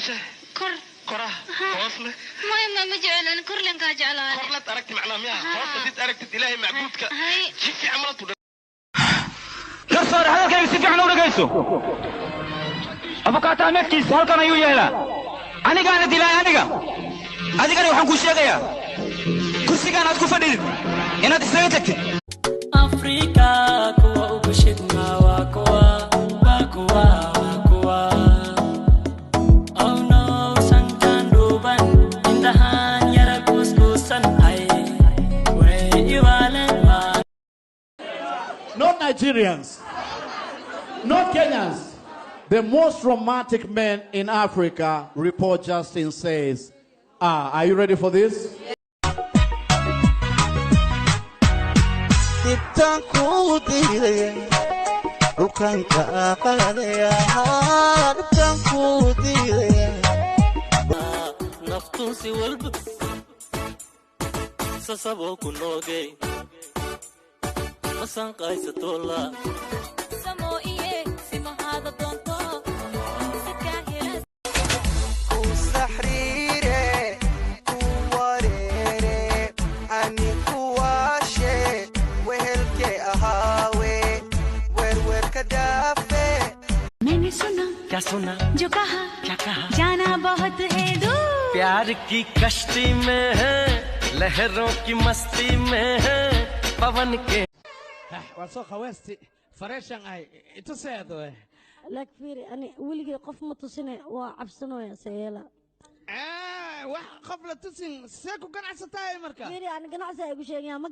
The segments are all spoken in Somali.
Jeceshahay? Kor. Koraha hoosne? Maya, ma jeclan, korlankaa jeclaan. Korlad aragti macnaa miyaa? Haa. Hoos hadid aragtid, Ilaahay macbuudka Hay. si fiican mala tudha. Garsoore, hadalkayga si fiican u dhegayso. Abukaataha meedkiisa halkan ayuu yeelaa. Anigaana dilay aniga. Adigana waxaan kuu sheegayaa kursigaan aad ku fadhidid inaad isaga tagtid. Afrika kuwa ugu shidma waa kuwa, waa kuwa, waa kuwa. Oh no, sankan dhuuban, indhahan yara kuuskuusan, ay way iwaaleen waa. Not Nigerians, not Kenyans. The most romantic men in Africa, report Justin says. Ah, are you ready for this? Dhibtaan kuu diidaya, dhulkan kaa qaadaya, dhibtaan kuu diidaya. Naftuunsi walba sasaboo ku noogay masan qaysatoola. Samo iye simahaada doonto sikaa hela. Ku saxriire, ku wareere, ani kuwaashe, wehelkee ahaawe, werwerka dhaafe. मैंने सुना। क्या सुना? जो कहा। क्या कहा? जाना बहुत है दूर। प्यार की कश्ती में है, लहरों की मस्ती में है, पवन के Waa soo khaweesti fareeshan ahay ituseedo. Laakiin fiiri, ani weligay qof ma tusine, waa cabsanooya sayeela. Wax qof la tusin, see ku ganacsatahay marka? Fiiri, ani ganacsi ay igu sheegayaan ma.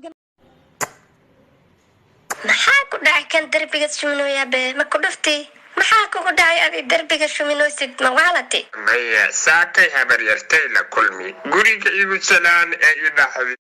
Maxaa ku dhacay kan derbiga shuminooyaa be? Ma ku dhufti? Maxaa kugu dhacay adi derbiga shuminoosid? Ma waalati? Maya, saakay habaryartay la kulmi, guriga igu salaan ee i dhaxday.